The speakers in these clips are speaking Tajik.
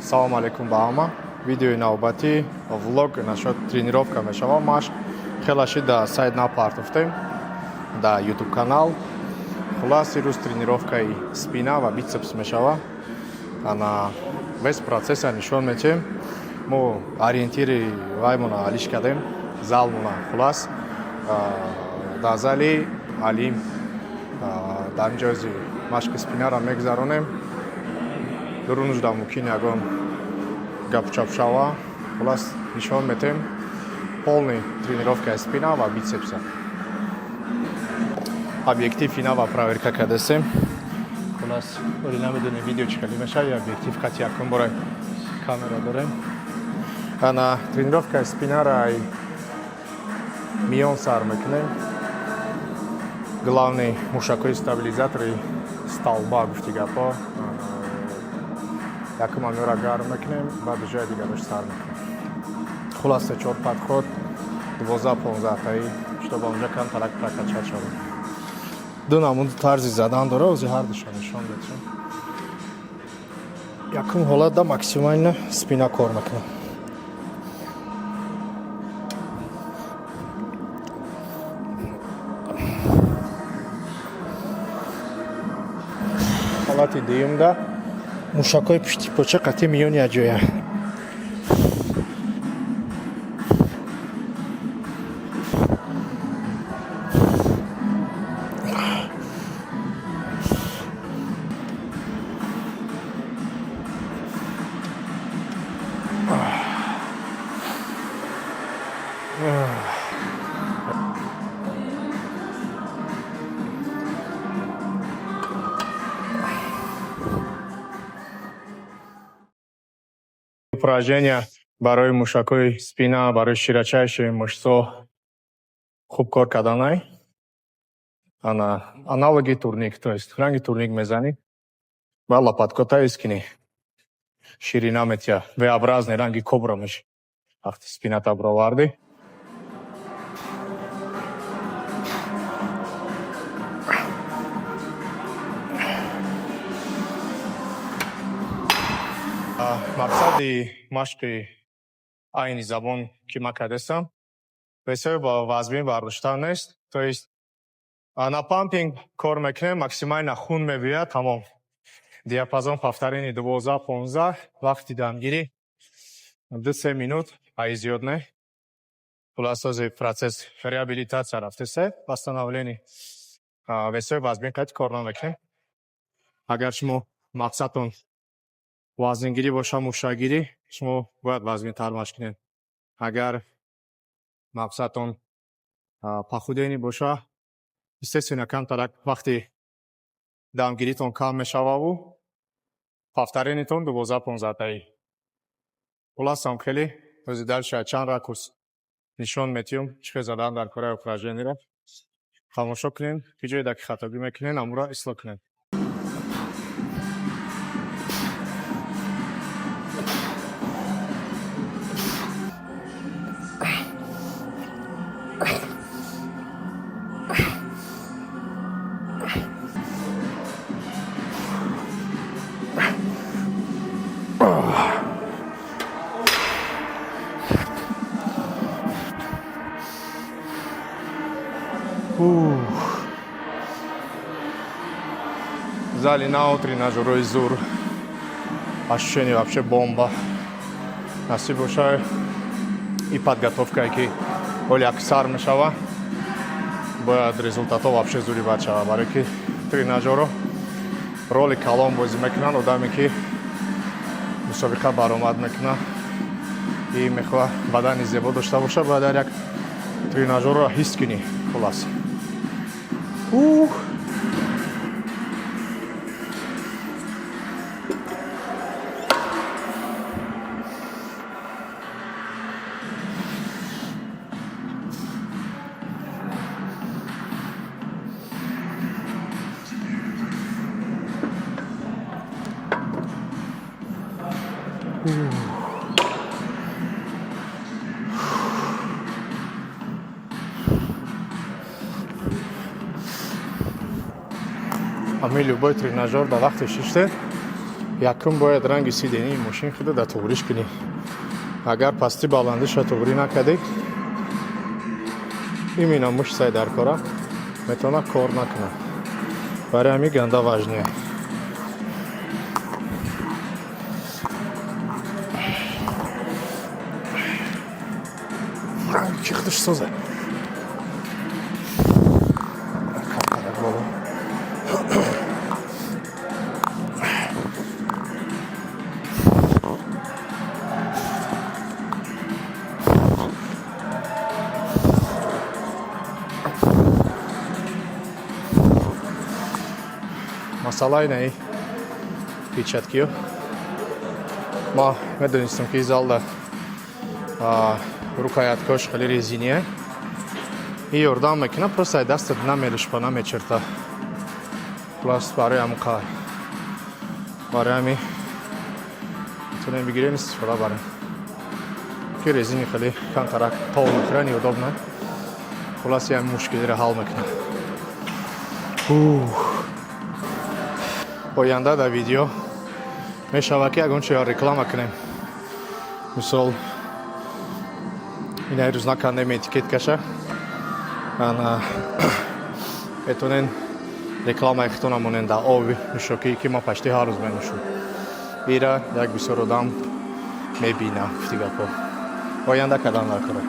Салому алейкум ба ҳама. Видеои навбатӣ влог нашод тренировка мешава, машқ. Хела шид, да сайт напартофтем, да ютуб канал. Хулас, ирӯз тренировкаи спина ва бицепс мешава. Ана весь процесса нишон метиҳем. Мо ориентири ваймона алиш кардем, залмона. Хулас, дар зали Алим дар инҷози машқи спинаро мегузаронем. Дурунужда мумкин ягон гапу чап шава. Хулас, нишон метем полный тренировкаи спина ва бицепса. Объектив ина проверка кардесем. Хулас, оли намедонем, видео чӣ хеле мешава. Я объектив қати якум бора камера дорем. Ана тренировкаи спинара ай миён сар мекунем. Главный мушакҳои стабилизатори столба, гуфти гапҳо, якум амёра гарм мекунем, баъд ҷои дигарош сар мекунем. Хулоса, чор подход, 12-15таи, чтобы онҷа камтарак прокачать шавад. Ду намуди тарзи задан дора, ози ҳардуша нишон медиҳам. Якум ҳолатда максимально спина кор мекунам. Ҳолати дуюмда мушакҳои пушти поча қатъи миёни аҷоя. Упражнения барои мушакҳои спина, барои широчайшие мышцо хуб кор карданай. Ана аналоги турник, то есть ранги турник мезанӣ ва лопаткота искини, ширина метия, V-образный, ранги кобра меши, вақти спината бировардӣ. Мақсади машқи айни забон, ки ман кардастам, весои ба вазбин бардоштан нест, то есть на пампинг кор мекунем, максимально хун мебиёяд, тамом. Диапазон повторение 12-15, вақти дамгирӣ 2-3 минут, ай зиёд не. Хуласози процесс реабилитатсия рафтесе, восстановление. Весои вазбин қайд кор намекунем. Агар шумо мақсадтон вазнгирӣ боша, мушакгирӣ, шумо бояд вазнинтар машқ кунед. Агар мақсадтон похудение боша, естественно, камтарак вақти дамгиритон кам мешававу повторениятон 12-15таӣ. Хуласам, хеле ози дальше чанд ракурс нишон метиҳам, чӣ хел задан дар кораи упражнениро. Тамошо кунед, ки ҷое ки хатогӣ мекунед, амуро ислоҳ кунед. Ух. Зали нав, тренажерҳои зур. Ощущение вообще бомба. Насиб боша, и подготовкае, ки ҳоли як сар мешава, бояд результатҳо вообще зури бад шава, барое ки тренажерро роли калон бозӣ мекунанд. Одаме, ки мусобиқа баромад мекунад и мехоҳад бадани зебо дошта боша, бояд ҳар як тренажерро ҳис кунӣ. Хулас. Ух. Ҳамин любой тренажер дар вақти шиште Якум бояд ранги сиденье и мошин худа да туғриш кунӣ. Агар пасти баландиша туғрӣ накардӣ, именно мышца и дар кора метавонад кор накунад. Барои ҳамин ганда важный. Ранги ки худаш соза. Капарак боло. Масъалаи наи перчатки ё ма медонистам, ки залда рукоятка ш хеле резиния и ёрдам мекунад, просто ай дастат намелишпа, намечерта. Хулас, барои ҳамн қай барои ҳами метавонем бигирем, истифода барем, ки резини хеле камтарак пол мехӯра, неудобно. Хулас, ҳами мушкилиро ҳал мекунад. Оянда дар видео мешавад, ки ягон чиро реклама кунем. Мисол, ина рӯз накандем этикетка ша, ана метавонен рекламаи худтона монен дар оби нӯшокие, ки ман почти ҳар рӯз менӯшам. Ира як бисёр одам мебина. Гуфти гапҳо, оянда кардан дар кора.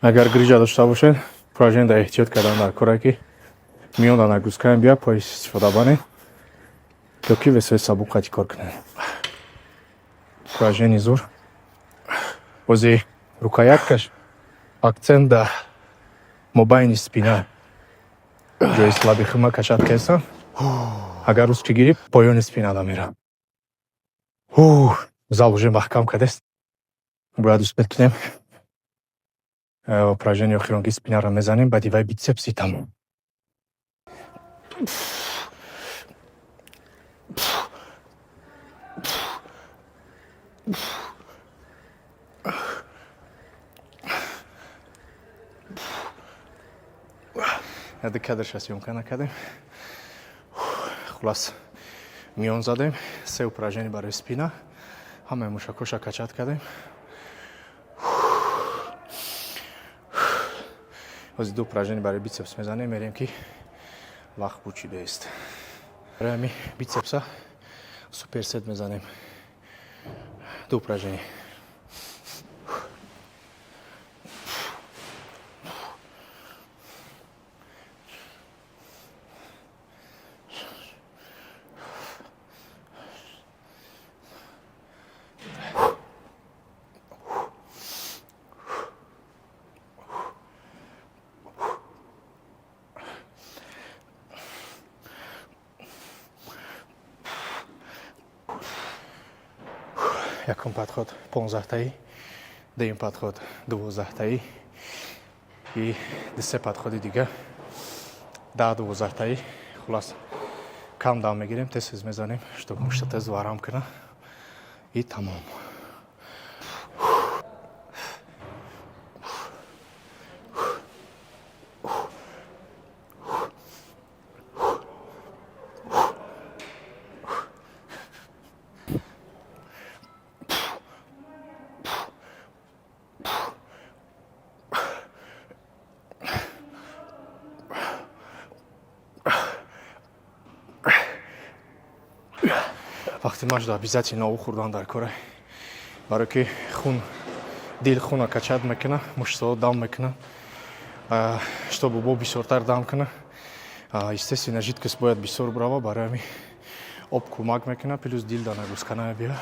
Агар грижа дошта бошед, упражнение дар эҳтиёт кардан дар коре, ки миёна нагрузка ем бия пояс истифода баред ё ки вес ои сабук қати кор кунед. Упражнение зур. Бози рукоятка ш акцент дар мобайни спина, ҷои слабый хима кашад кесам. Агар рӯз ки гирифт, поёни спина да мера. Зал уже маҳкам кардест, бояд успеть кунем. Упражнение охирон, ки спина ро мезанем, баъди вай битсепси, тамом. Яде кадрша съёмка накардем. Хулас, миён задем, се упражнение барои спина, ҳамаи мушакҳоша качать кардем. Ҳозир ду упражнение барои битсепс мезанем, мерем, ки вақт бучидааст. Барои ҳами битсепса суперсет мезанем, ду упражнение. Якум подход 15-таи, дуюм подход 12-таи и се подход и дига 10-12-таи. Хулас, кам дам мегирем, тез тез мезанем, чтоб мушта тез варам кунад, и тамом. Вақти машда обязательно об хӯрдан дар кора, барое ки хун, дил хуна качать мекуна, мышца ҳо дам мекуна. Чтобы бо бисёртар дам куна, естественно, жидкость бояд бисёр бирава. Барои ҳами об кӯмак мекуна, плюс дил да нагрузка намебиёд.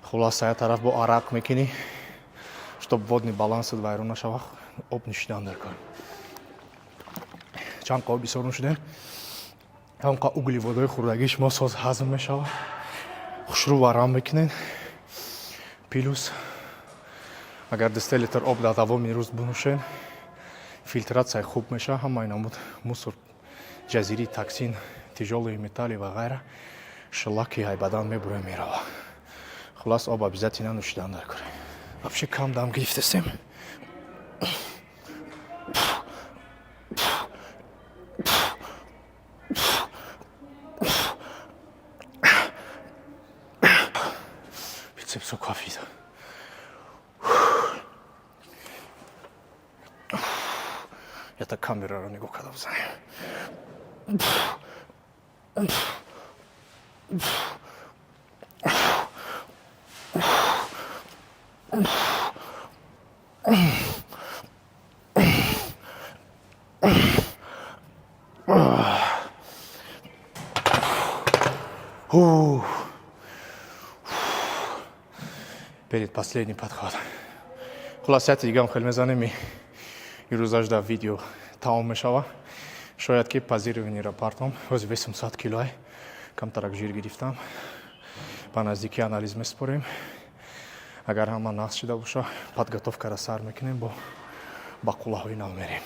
Хулоса, як тараф бо арақ мекунӣ, чтоб водный баланс ат вайрон нашава, об нӯшидан дар кор. Чанд об бисёр нӯшидем. Ҳамқа углеводҳои хӯрдагии шумо соз ҳазм мешавад, хушрӯ варам мекунед. Плюс, агар 2 литр об дар давоми рӯз бинӯшед, фильтрация хуб мешавад, ҳамаи намуд мусор, ҷазири, токсин, тяжёлые металли ва ғайра, шлаки ҳайбадан мебуре, мерава. Хулас, об обязательно нӯшидан даркор. Вообще кам дам гирифтесем. Бицепсо кофида. Ята камераро нигоҳ карда бизанем. Фух. Перед последний подход. Хулас, яти дигам хел мезанем, ирӯзаш дар видео тамом мешава. Шояд ки позированиро партом. Ҳози весм 100 килоай, камтарак жир гирифтам. Ба наздикӣ анализ месупорем. Агар ҳама нағз шида боша, подготовкаро сар мекунем, бо ба қуллаҳои нав мерем.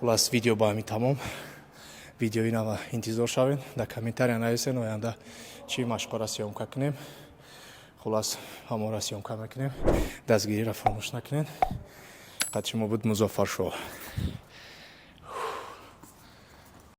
Хулас, видео ба ҳамин тамом. Видеои нава интизор шавед. Дар комментария нависен, оянда чӣ машқҳоро съёмка кунем. Хулас, ҳамонро съёмка мекунем. Дастгириро фаромӯш накунед. Қад шумо буд Музоффаршоҳ.